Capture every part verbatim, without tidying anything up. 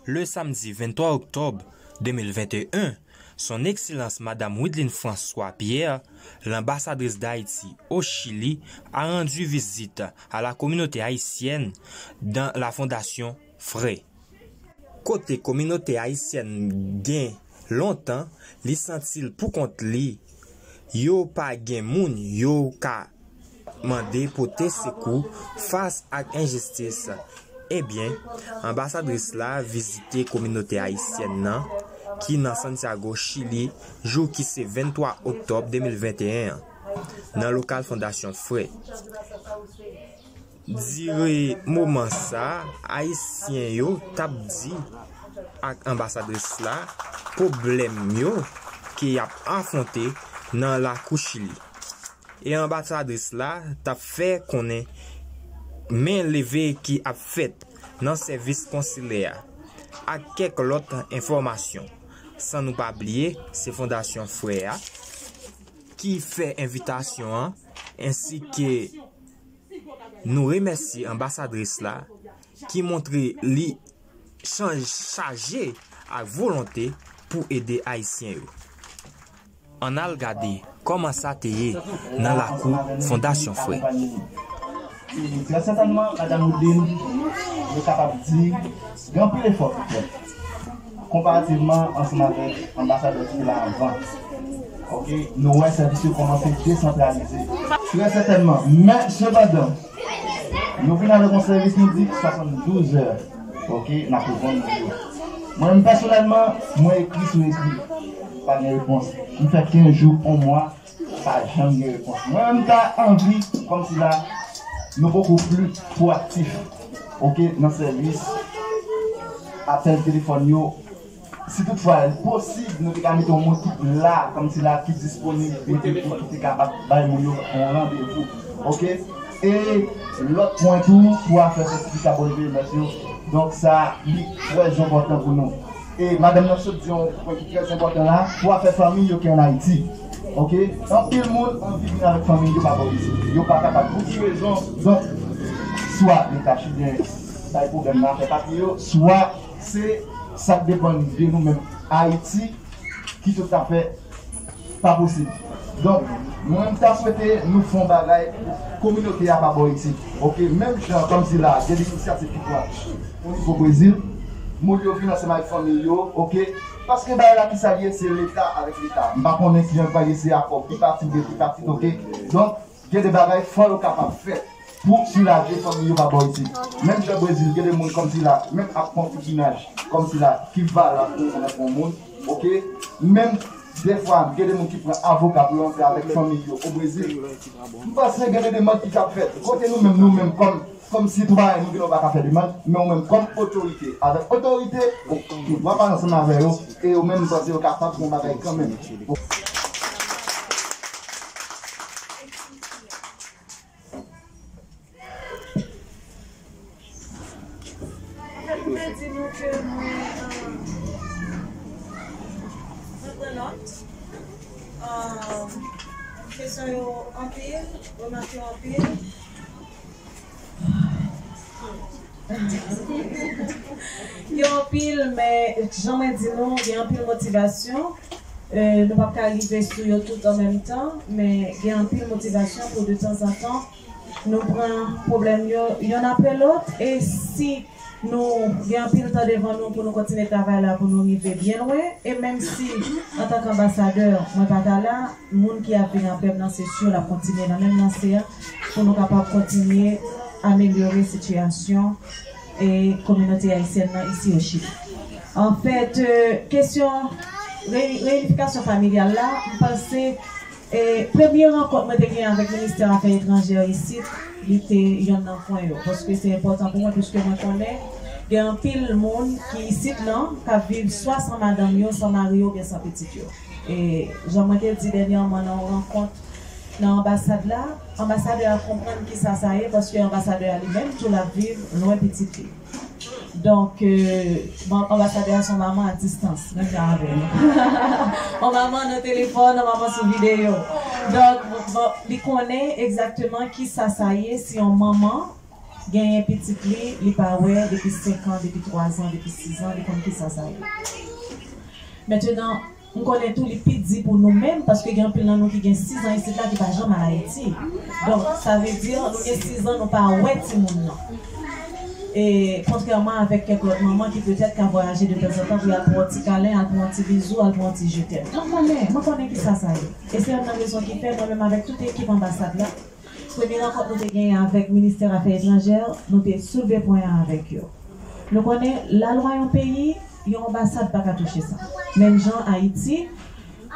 Le samedi vingt-trois octobre deux mille vingt et un, Son Excellence Madame Wideline François Pierre, l'ambassadrice d'Haïti au Chili, a rendu visite à la communauté haïtienne dans la Fondation Frè. Kote kominote ayisyèn gen lontan, li santi l pou kont li, yo pa gen moun yo ka mande pote sekou fas ak enjistis. Ebyen, anbasadris la vizite kominote ayisyèn nan ki nan Santiago, Chili, jou ki se venntwa oktòb de mil venteyen an, nan lokal Fondasyon Frè. Dire moman sa, Ayisyen yo t ap di ak anbasadris la pwoblèm yo ke y ap afwonte nan lakou Chili. E anbasadris la t ap fè konnen men leve ki ap fèt nan sèvis konsilè a, ak kèk lòt enfòmasyon. San nou pa bliye, se Fondasyon Frè a ki fè envitasyon an, ensi ke nou remèsye anbasadris la ki montre li chanj, chaje ak volonte pou ede Ayisyen yo. Ann al gade kòman sa te ye nan lakou Fondasyon Frè. Trè sètènman, Madanm Woodline, nou kapab di, gen anpil efò ki fèt. Konparativman ansanm avèk anbasadè ki te la anvan. Oke, nou wè sèvis yo kòmanse desantralize. Trè sètènman, men sepandan, nou vin avèk yon sèvis nou di swasanndouz è, oke, n ap reponn moun yo. Mwen menm pèsonèlman, mwen ekri sou ekri, pa gen repons. M fè kenz jou, yon mwa, pa janm gen repons. Mwen menm ta anvi, kòmsi la, nou bokou pli pwoaktif, oke, nan sèvis apèl telefòn yo. Si toutfwa l posib, nou te ka mete yon moun ki la, kòmsi la, ki disponib, epi pou ki te kapab bay moun yo yon randevou, oke? E lòt pwen tou, pou afè sètifika bon veyans yo. Donk sa, li trè enpòtan pou nou. E madanm nan sot di yon pwen ki trè enpòtan la, pou afè fanmi yo ki ann Ayiti. Oke? Anpil moun anvi vin avèk fanmi yo pa bò isit. Yo pa kapab pou ki rezon. Donk, swa Leta chilyen bay pwoblèm nan afè papye yo, swa se sa k depann de nou menm Ayiti ki toutafè pa posib. Donk, mwen, m ta swete nou fè yon bagay pou kominote a pa bò isit. Oke, menm jan kòmsi la, gen de inisyativ ki pran o nivo Brezil, moun yo vin ansanm avèk fanmi yo, oke? Paske bagay la ki sa l ye, se Leta avèk Leta. M pa konnen kijan l pral ye, se akò bipatit, de tripatit, oke? Donk, gen de bagay fò yo kapab fè pou soulaje fanmi yo pa bò isit. Menm jan Brezil, gen de moun kòmsi la, menm ap pran koupinaj, kòmsi la, ki valab pou yon moun, oke? Menm dèfwa, gen de moun ki pran avoka pou yo antre avèk fanmi yo o Brezil. M panse gen de demann ki t ap fèt. Kote nou menm, nou menm, kòm, kòm sitwayen, nou gen dwa pa ka fè demann, men ou menm, kòm otorite, avèk otorite, ou, ou dwa pale ansanm avè yo, e yo menm, m panse yo kapab fè yon bagay kanmenm. Anfèt, m te di nou ke mwen, euh, mwen pran nòt. Euh, kesyon yo anpil, remak yo anpil. Yo anpil, men jan mwen di nou, gen anpil motivasyon. Euh, nou p ap ka rive sou yo tout an menm tan, men gen anpil motivasyon pou de tanzantan nou pran pwoblèm yo yonn apre lòt. E si nou gen anpil tan devan nou pou nou kontinye travay la, pou nou rive byen lwen, e menm si antanke anbasadè mwen pa ta la, moun ki ap vin apre m nan, se si l ap kontinye nan menm lanse a, pou nou kapab kontinye amelyore sitiyasyon e kominote ayisyèn nan isi o Chili. Anfèt, euh, kesyon re-, reyinifikasyon familyal la, m panse, e, premye rankont mwen te gen avèk Ministè Afè Etranjè isit, li te yonn nan pwen yo. Paske se enpòtan pou mwen, piske mwen konnen gen anpil moun ki isit lan k ap viv swa san madanm yo, san mari yo, oubyen san pitit yo. E jan mwen te di dènyèman nan yon rankont nan anbasad la, anbasadè a konprann kisa sa ye, paske anbasadè a li menm tou l ap viv lwen pitit li. Donk, euh, bon, anbasadè a se yon manman a distans, menm jan avè nou. Yon manman nan telefòn, yon manman sou videyo. Donk, bon, li konnen egzakteman kisa sa ye si yon manman Genyen pitit li, li pa wè depi senk an, depi twa zan, depi sis an, li konn kisa sa ye. Mentenan, m konnen tou li pi di pou nou menm, paske gen anpil nan nou ki gen sis an isit la ki pa janm al Ayiti. Donk, sa vle di, nou gen sis an, nou pa wè timoun nan. E kontrèman avèk kèk lòt manman ki petèt ka vwayaje de tanzantan pou y al pran yon ti kalen, al pran yon ti bizou, al pran yon ti je t'aime. Mwen konnen, mwen konnen kisa sa ye. E se youn nan rezon ki fè mwen menm avèk tout ekip anbasad la, premye rankont nou te genyen avèk Ministè Afè Etranjè, nou te soulve pwen an avèk yo. Nou konnen lalwa yon peyi, yon anbasad pa ka touche sa. Menm jan Ayiti,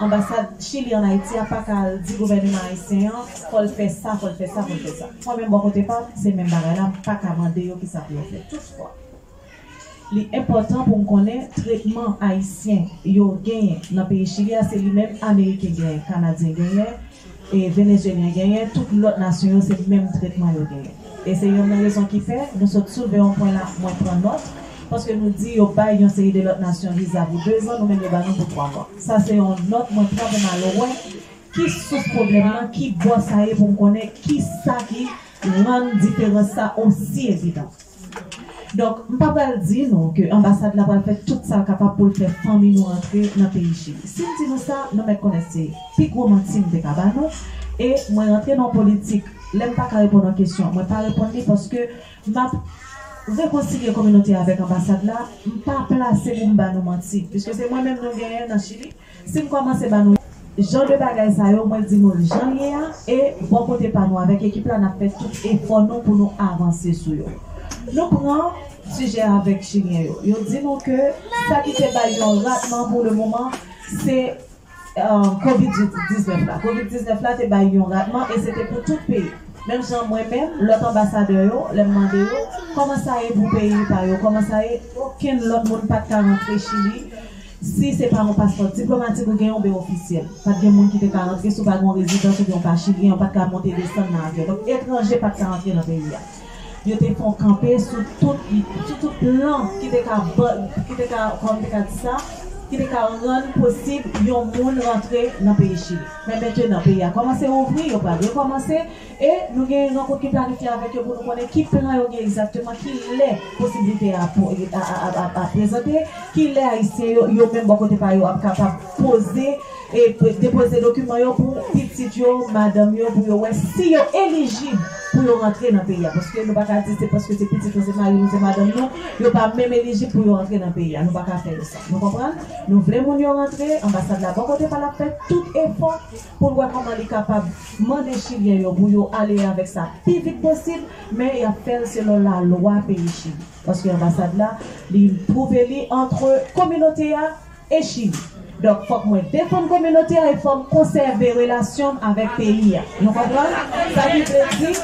anbasad Chili ann Ayiti a pa ka al di gouvènman ayisyen an, fò l fè sa, fò l fè sa, fò l fè sa. Mwen menm bò kote pa m, se menm bagay la, m pa ka mande yo kisa pou yo fè. Toutfwa, li enpòtan pou m konnen tretman ayisyen yo genyen nan peyi Chili a, se li menm ameriken genyen, kanadyen genyen, e venezuelyen genyen, tout lòt nasyon yo se menm tretman yo genyen. E se youn nan rezon ki fè nou sot soulve yon pwen la, mwen pran nòt, paske nou di yo bay yon seri de lòt nasyon viza pou de zan, nou menm yo ba nou pou twa mwa. Sa se yon nòt mwen pran pou m al wè ki sous pwoblèm nan, ki bò sa ye pou m konnen ki sa ki rann diferans sa osi evidan. Donk, m pa pral di nou ke anbasad la pral fè tout sa l kapab pou l fè fanmi nou rantre nan peyi Chili. Si m di nou sa, nou mèt konnen se pi gwo manti m te ka ba nou. E mwen rantre nan yon politik, lè m pa ka reponn yon kesyon, mwen pa reponn li paske m ap rekonsilye kominote avèk anbasad la, m pa plase pou m ba nou manti, piske se mwen menm nou genyen nan Chili. Si m kòmanse ba nou jan de bagay sa yo, mwen di nou l jan l ye a, e bò kote pa nou avèk ekip la, n ap fè tout efò nou pou nou avanse sou yo. Nou pran sijè avèk Chilyen yo. Yo di nou ke sa ki te bay yon ratman pou le moman, se, euh, kovid diznèf la. Kovid diznèf la te bay yon ratman e se te pou tout peyi. Menm jan mwen menm, lòt anbasadè yo, lè m mande yo, kòman sa ye pou peyi pa yo, kòman sa ye, okenn lòt moun pa t ka rantre Chili, si se pa yon paspò diplomatik ou gen oubyen ofisyèl. Pa t gen moun ki te ka rantre si w pa gen yon rezidans oubyen w pa chilyen, ou pa t ka monte desann nan avyon. Donk, etranje pa t ka rantre nan peyi a. Yo te fè yon kanpe sou tout, sou tout plan ki te ka, ban- ki te ka, kòman m te ka di sa, ki te ka rann posib yon moun rantre nan peyi Chili. Men mentenan, peyi a kòmanse ouvri, yo pral rekòmanse, e nou gen rankont ki planifye avèk yo pou nou konnen ki plan yo gen egzakteman, ki lè posiblite a, a, a, a, a prezante, ki lè Ayisyen yo, yo menm bò kote pa yo ap kapab poze, e depoze dokiman yo pou pitit yo, madanm yo, pou yo wè si yo elijib pou yo rantre nan peyi a. Paske nou pa ka di se paske se pitit nou, se mari nou, se madanm nou, yo pa menm elijib pou yo rantre nan peyi a. Nou pa ka fè yo sa. Nou konprann? Nou vle moun yo rantre, anbasad la bò kote pa l ap fè tout efò pou l wè kòman li kapab mande chilyen yo pou yo ale avèk sa pi vit posib, men y ap fè l selon lalwa peyi Chili. Paske anbasad la, li twouve li antre kominote a e Chili. Donk, fòk mwen defann kominote a e fò m konsève relasyon m avèk peyi a. Nou konprann? Sa ki vle di,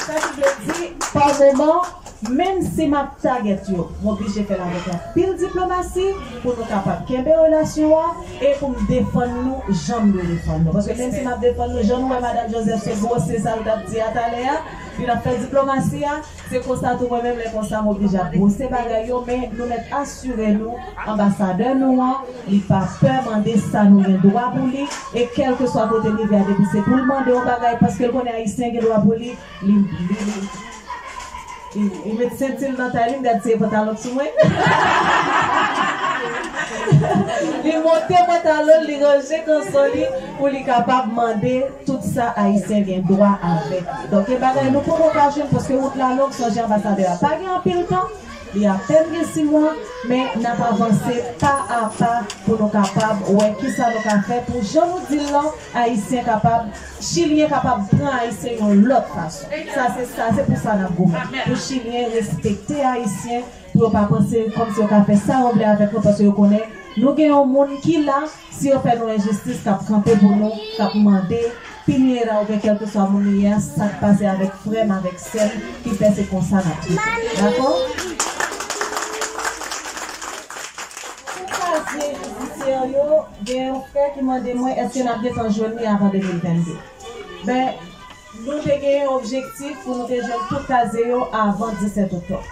sa ki vle di, pa moman, menm si m ap tagèt yo, m oblije fè l avèk anpil diplomasi pou nou kapab kenbe relasyon an e pou m defann nou jan m dwe defann nou. Paske menm si m ap defann nou, jan nou wè Madanm Joseph se gwose sa l t ap di a talè a, li t ap fè diplomasi a, se konsa tou mwen menm lè konsa m oblije ap gwose bagay yo, men nou mèt asire nou, anbasadè nou an, li pa pè mande sa nou gen dwa pou li, e kèlkeswa kote l rive a, depi se pou l mande yon bagay, paske l konnen Ayisyen gen dwa pou li, li, li, li, li, li met senti l nan tay li, m gad si e pantalon k sou mwen. Li monte pantalon l, li ranje kanson li pou li kapab mande tout sa Ayisyen gen dwa avèk li. Donk, gen bagay nou poko ka jwenn paske wout la long, sonje anbasadè a pa gen anpil tan, li apèn gen sis mwa, men n ap avanse pa a pa pou nou kapab wè kisa nou ka fè pou jan nou di l lan, Ayisyen kapab, Chilyen kapab pran Ayisyen yon lòt fason. Sa se sa, se pou sa n ap goumen. Pou Chilyen respekte Ayisyen, pou yo pa panse kòmsi yo ka fè sa yo vle avèk nou, paske yo konnen nou gen yon moun ki la, si yo fè nou enjistis, k ap kanpe pou nou, k ap mande, Piñera oubyen kèlkeswa moun li ye a, sa k pase avèk frè m, avèk sè m, ki fè se konsa n ap trete. Dakò? Pou kazye jidisyè yo, gen yon frè ki mande mwen èske n ap gentan jwenn li avan de mil vennde. Ben, nou te gen yon objektif pou nou te jwenn tout kazye yo avan disèt oktòb.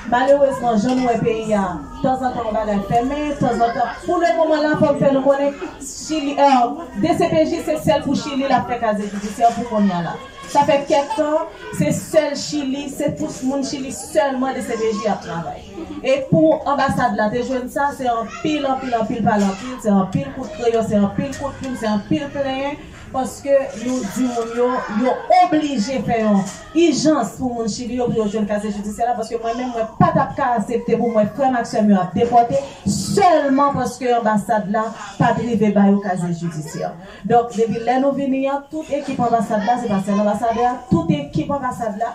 Malerezman, jan nou wè peyi a, tanzantan yon bagay fèmen, tanzantan, pou le moman la, fò m fè nou konnen, Chili, eh, D C P J se sèl pou Chili l ap fè kazye jidisyè pou kounye a la. Sa fè kèk tan, se sèl Chili, se pou moun Chili sèlman D C P J ap travay. E pou anbasad la te jwenn sa, se anpil, anpil, anpil pale anpil, se anpil kout kreyon, se anpil kout plim, se anpil plenyen, paske nou di moun yo, yo oblije fè yon ijans pou moun Chili yo, pou yo jwenn kazye jidisyè la, paske mwen menm, mwen pa t ap ka aksepte pou mwen frè m ak sè m yo ap depòte, sèlman paske anbasad la pa t rive ba yo kazye jidisyè. Donk, depi lè nou vini an, tout ekip anbasad la, se pa sèl anbasadè a, tout ekip anbasad la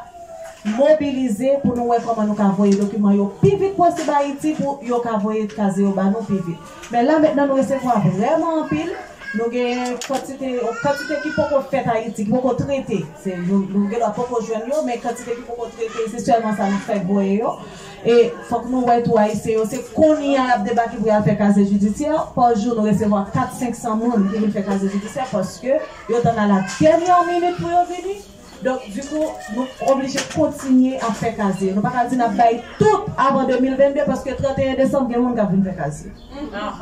mobilize pou nou wè kòman nou ka voye dokiman yo pi vit posib Ayiti pou yo ka voye kazye yo ba nou pi vit. Men la mentnan nou resevwa vrèman anpil. Nou gen kantite, yon kantite ki poko fèt Ayiti, ki poko trete. Se, nou, nou gen dwa poko jwenn yo, men kantite ki poko trete, se sèlman sa nou fèk voye yo. E fòk nou wè tou Ayisyen yo, se kounye a y ap debake pou y al fè kazye jidisyè. Pa jou, nou resevwa kat, senk san moun ki vin fè kazye jidisyè paske yo tann a la dènyè minit pou yo vini. Donk, dikou, nou oblije kontinye ap fè kazye. Nou pa ka di n ap bay tout avan de mil vennde paske trannteyen desanm, gen moun k ap vin fè kazye.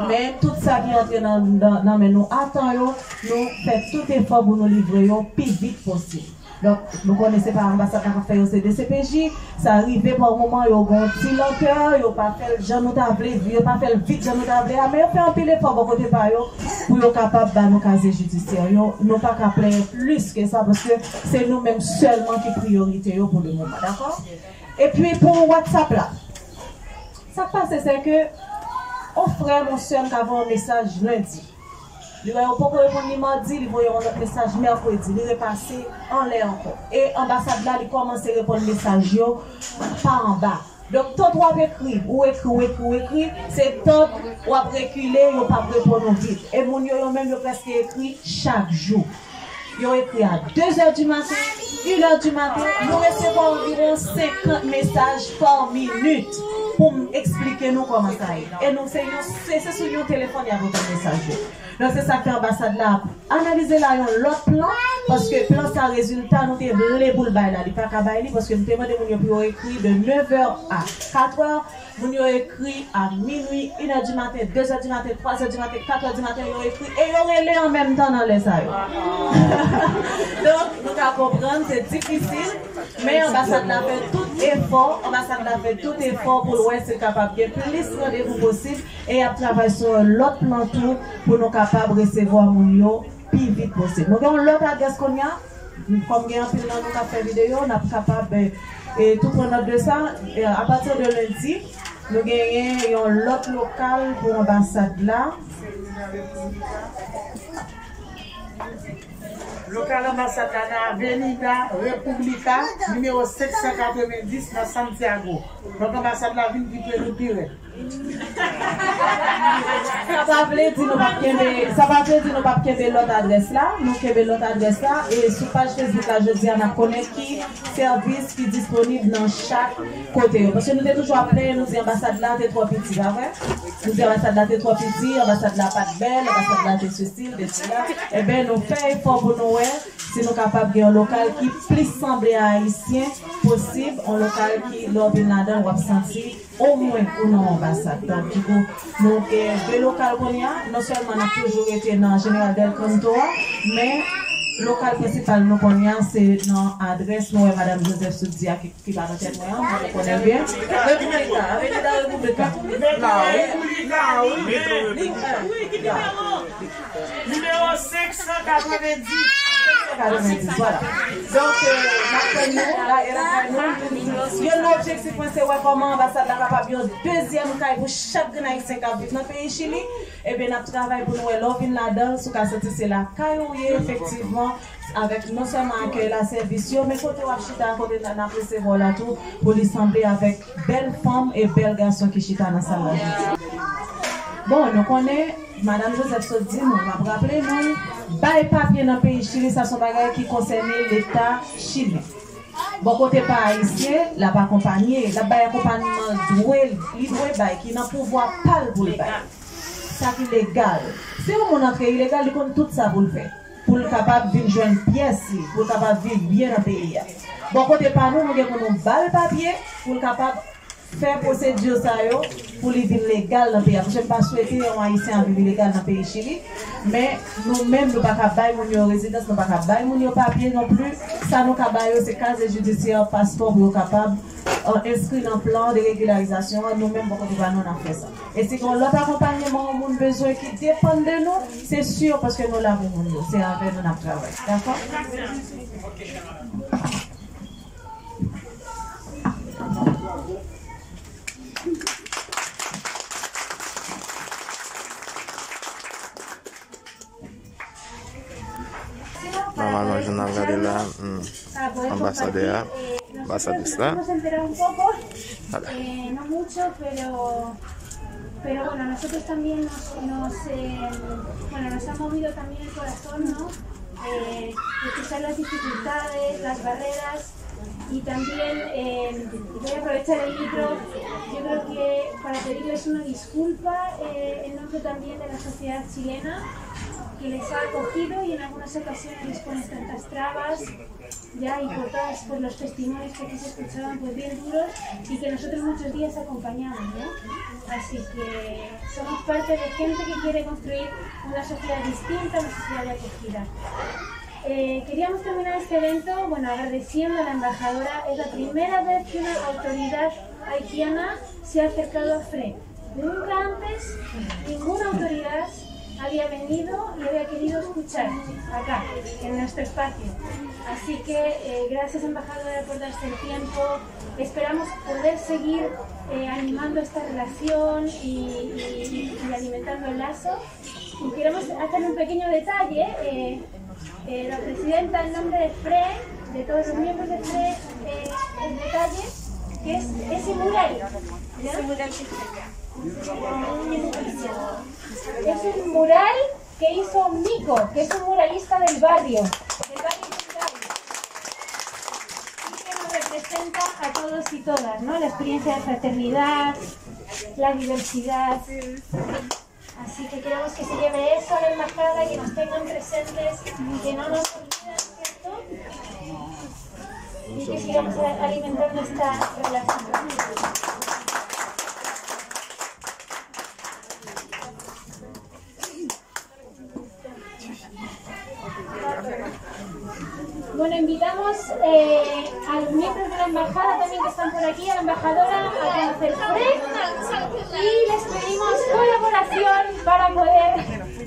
Men tout sa ki antre nan, nan, nan men nou atan yo, nou fè tout efò pou nou livre yo pi vit posib. Donk, nou konnen se pa anbasad la k ap fè yo, se D C P J. Sa rive pa moman, yo gen yon ti lantè, yo pa fè l jan nou ta vle, yo pa fè l vit jan nou ta vle a, men yo fè anpil efò bò kote pa yo pou yo kapab ba nou kazye jidisyè yo. Nou pa ka plenyen plis ke sa, paske se nou menm sèlman ki priyorite yo pou le moman, dakò? Epi pou WhatsApp la, sa k pase, se ke yon frè m, yon sè m ka voye yon mesaj lendi. Li wè yo poko reponn li madi, li voye yon lòt mesaj mèkredi, li repase anlè ankò. E anbasad la, li kòmanse reponn mesaj yo pa anba. Donk, tant w ap ekri, ou ekri, ou ekri, ou ekri, se tant w ap rekile, yo p ap reponn ou vit. E moun yo, yo menm, yo prèske ekri chak jou. Yo ekri a de zè di maten, inè di maten, nou resevwa anviwon senkant mesaj pa minit pou m eksplike nou kòman sa ye. E nou se yon, se, se sou yon telefòn y ap reponn mesaj yo. Donk, se sa k fè anbasad la ap analize la yon lòt plan, paske plan sa, rezilta nou te vle pou l bay la, li pa ka bay li, paske nou te mande moun yo pou yo ekri de nev è a kat è, moun yo ekri a minui, inè di maten, de zè di maten, twa zè di maten, kat è di maten, yo ekri, e yo rele an menm tan nan lè sa yo. Donk, nou ka konprann, se difisil, men anbasad la fè tout efò, anbasad la fè tout efò pou l wè si l kapab gen plis randevou posib, e y ap travay sou yon lòt plan tou pou nou kapab resevwa moun yo pi vit posib. Nou gen yon lòt adrès kounye a, kòm gen anpil nan nou k ap fè videyo, n ap kapab, e, e, tou pran nòt de sa. E, apati de lendi, nou genyen yon lòt lokal pou anbasad la. Lokal anbasad la nan Avenida República, nimewo senk san katrevenndis nan Santiago. Donk, anbasad la vin pi pre nou, pi rèd. Sa pa vle di nou p ap kenbe, sa pa vle di nou p ap kenbe lòt adrès la. Nou kenbe lòt adrès la. E sou paj Facebook la, jodi a, n ap konnen ki sèvis ki disponib nan chak kote yo. Paske nou te toujou ap plenyen, nou di anbasad la te twò piti, pa vre? Nou di anbasad la te twò piti, anbasad la pa t bèl, anbasad la te sesi, te sela. Ebyen, nou fè efò pou nou wè si nou kapab gen yon lokal ki plis sanble a ayisyen posib, yon lokal ki, lè w vin ladan l, w ap santi omwen ou nan yon anbasad. Donk, dikou, nou gen de lokal kounye a. Non sèlman n ap toujou rete nan General Del Canto a, men lokal prensipal nou kounye a, se nan adrès nou wè Madanm Joseph sot di a ki, ki pa nan tèt mwen an, mwen konnen l byen. República, Avenida República. La, wi. La, wi. Wi, ki nimewo? Nimewo senk san katrevenndis. Senk san katrevenndis, vwala. Donk, e, n ap tann nou, la, e lakay nou. Youn nan objektif mwen, se wè kòman anbasad la kapab yon dezyèm kay pou chak grenn ayisyen k ap viv nan peyi Chili. Ebyen, n ap travay pou nou wè lè w vin ladan l, si w ka santi se lakay ou ye, efektivman, avèk non sèlman akèy la, sèvis yo, men kote w ap chita, kote n, n ap resevwa w la tou, pou li sanble avèk bèl fanm e bèl gason ki chita nan sal la jodi. Bon, nou konnen, Madanm Joseph sot di nou, m ap raple nou, bay papye nan peyi Chili, sa se yon bagay ki konsène Leta chilyen. Bò kote pa ayisyen, l ap akonpanye, l ap bay akonpayman dwe, li dwe bay, ki nan pouvwa pa l pou l bay. Sa ki legal. Si yon moun antre ilegal, li konn tout sa pou l fè. Pou l kapab vin jwenn pyès li, pou l kapab viv byen nan peyi a. Bò kote pa nou, nou gen pou nou ba l papye, pou l kapab fè pwosedi sa yo, pou li vin legal nan peyi a. Paske m pa swete yon ayisyen ap viv ilegal nan peyi Chili, men nou menm, nou pa ka bay moun yo rezidans, nou pa ka bay moun yo papye non plis, Sa nou ka ba yo, se kazye jidisyè, paspò pou yo kapab, euh, enskri nan plan de regilarizasyon an. Nou menm, bò kote pa nou, n ap fè sa. E si gen yon lòt akonpanyeman yon moun bezwen ki depann de nou, se si, paske nou la pou moun yo. Se avè nou n ap travay. Dakò? Nòmalman, jan n ap gade la, hmm, anbasadè a, anbasadris la. Nos hemos enterado un poco, eh, no mucho, pero, pero bueno, nosotros también nos, nos, eh, bueno, nos ha movido también el corazón, ¿no? Eh, escuchar las dificultades, las barreras, y también, eh, voy a aprovechar el micro, yo creo que para pedirles una disculpa, eh, en nombre también de la sociedad chilena, que les ha acogido y en algunas ocasiones les pone tantas trabas, ya, y por todas, por los testimonios que aquí se escuchaban, pues bien duros, y que nosotros muchos días acompañamos, ¿no? Así que somos parte de gente que quiere construir una sociedad distinta, una sociedad de acogida. Eh, queríamos terminar este evento, bueno, agradeciendo a la embajadora. Es la primera vez que una autoridad haitiana se ha acercado a FRE. Nunca antes ninguna autoridad había venido y había querido escuchar acá, en nuestro espacio. Así que, eh, gracias, embajadora, por darse el tiempo. Esperamos poder seguir, eh, animando esta relación y, y, y alimentando el lazo. Y queremos hacer un pequeño detalle. Eh, eh, la presidenta, en nombre de FRE, de todos los miembros de FRE, eh, el detalle, que es ese mural, ¿ya? Ese mural que está allá. Es un mural que hizo Nico, que es un muralista del barrio, del barrio Icunday, y que nos representa a todos y todas, ¿no? La experiencia de fraternidad, la diversidad. Así que queremos que se lleve eso a la embajada, que nos tengan presentes, que no nos olviden, ¿cierto? Y que sigamos a-, alimentando esta relación. Bueno, invitamos, eh, a los miembros de la embajada también que están por aquí, a la embajadora, a conocer FRE, y les pedimos colaboración para poder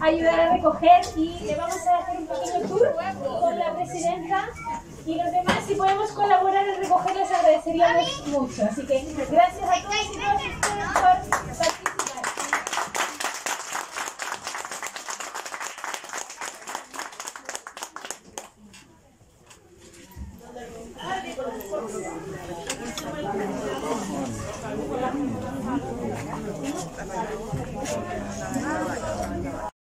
ayudar a recoger, y le vamos a hacer un pequeño tour con la presidenta y los demás. Si podemos colaborar en recoger, les agradeceríamos mucho. Así que gracias a todos y todas ustedes por participar.